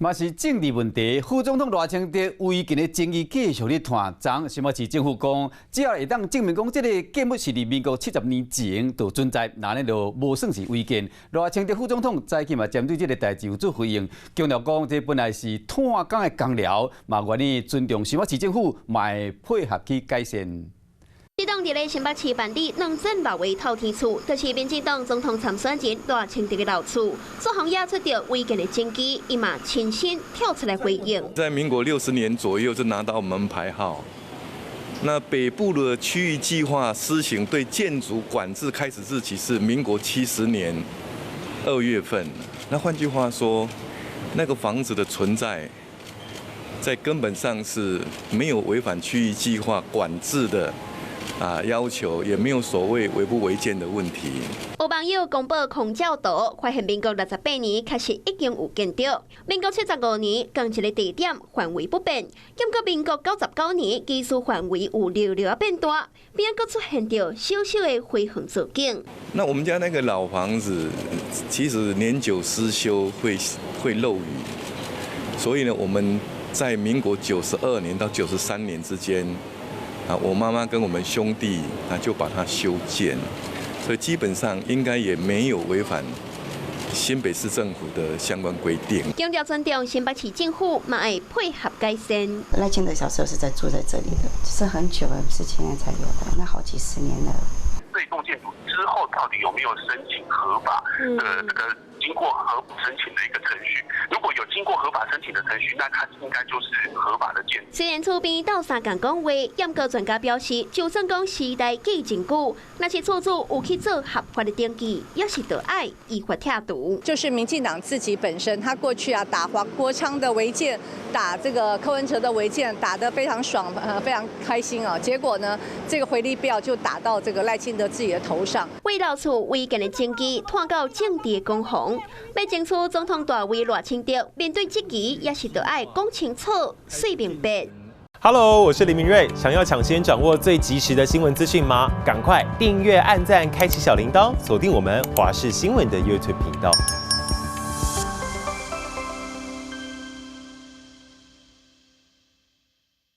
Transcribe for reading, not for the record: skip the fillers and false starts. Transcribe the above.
嘛是政治問題，副總統賴清德違建的爭議繼續咧拖。昨新北市政府講，只要會當證明講這个建物是佇民國70年前就存在，那呢就無算是違建。賴清德副總統早起嘛針對這个代誌有做回應，強調講這本來是炭工的工寮，嘛願意尊重新北市政府，嘛會配合去改善。這棟佇咧新北市辦理兩層樓的透天厝，就是民進黨總統參選人賴清德的老厝。做行業出著違建的爭議，伊嘛親身跳出來回應。在民國60年左右就拿到門牌號。那北部的區域計劃施行對建築管制開始日期是民國70年2月份。那換句話說，那個房子的存在，在根本上是沒有違反區域計劃管制的要求，也沒有所謂違不違建的問題。有網友公布空照圖，發現民國68年確實已經有建築。民國75年，仝一个地點範圍不變，經過民國99年，其實範圍有略略變大，邊閣出現著小小的回橫造景。那我們家那個老房子，其實年久失修會漏雨，所以呢，我們在民國92年到93年之間，我媽媽跟我們兄弟就把它修建，所以基本上應該也沒有違反新北市政府的相關規定。強調尊重新北市政府，嘛會配合改善。賴清德小時候是在住在這裡的，是很久了，不是現在才有的，那好幾十年了。這棟建築之後到底有沒有申請合法的這個經過合申請的一個程序？如果有經過合法申請的程序，那它應該就是合法的建築。雖然厝邊鬥相共講話，毋過專家表示，就算講時代過真久，若是厝主有去做合法的登記，也是得愛依法拆除。就是民進黨自己本身，他過去啊打黃國昌的違建，打這個柯文哲的違建，打得非常爽，非常開心啊。結果呢，這個回力鏢就打到這個賴清德自己的頭上。為老厝違建的爭議，拖到政治攻防，欲爭取總統大位賴清德面對質疑，也是得愛講清楚、說明白。 Hello，我是林明瑞，想要搶先掌握最及時的新聞資訊嗎？趕快訂閱、按讚、開啟小鈴鐺，鎖定我們華視新聞的 YouTube 頻道。